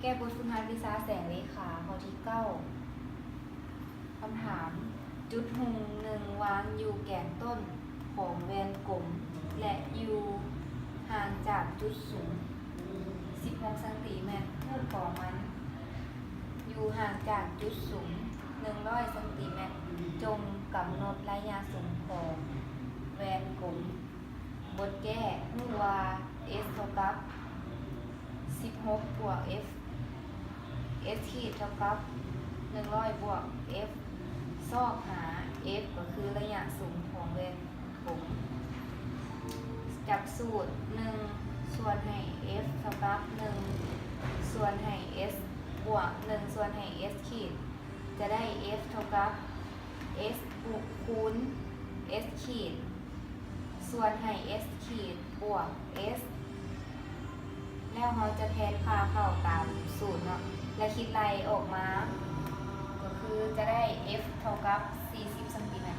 ແກ້ບົດຝຶກຫັດວິຊາແສງເລຂາຂໍ້ທີເກົ້າ. ຄຳຖາມ, ຈຸດຮຸ່ງໜຶ່ງວາງຢູ່ແກນຕົ້ນຂອງແວ່ນກົມ ແລະ ຢູ່ຫ່າງຈາກຈຸດສູງສິບຫົກຊັງຕີແມັດ, ຮູບຂອງມັນຢູ່ຫ່າງຈາກຈຸດສູງໜຶ່ງຮ້ອຍຊັງຕີແມັດ. ຈົ່ງກຳນົດໄລຍະສູງຂອງແວ່ນກົມ. ບົດແກ້, ຮູ້ວ່າ S ເທົ່າກັບສິບຫົກບວກ F, S ຂີດເທົ່າກັບໜຶ່ງຮ້ອຍບວກ F. ຊອກຫາ F ກໍຄືໄລຍະສູງຂອງແວ່ນກົມ. ຈັບສູດ, ໜຶ່ງສ່ວນໃຫ້ F ເທົ່າກັບໜຶ່ງສ່ວນໃຫ້ S ບວກໜຶ່ງສ່ວນໃຫ້ S ຂີດ ຈະໄດ້ F ເທົ່າກັບ S ຄູນ S ຂີດ ສ່ວນໃຫ້ S ຂີດບວກ S. ແລ້ວເຮົາຈະແທນຄ່າເຂົ້າຕາມສູດເນາະ ແລະ ຄິດໄລ່ອອກມາ ກໍຄືຈະໄດ້ F ເທົ່າກັບສີ່ສິບຊັງຕີແມັດ.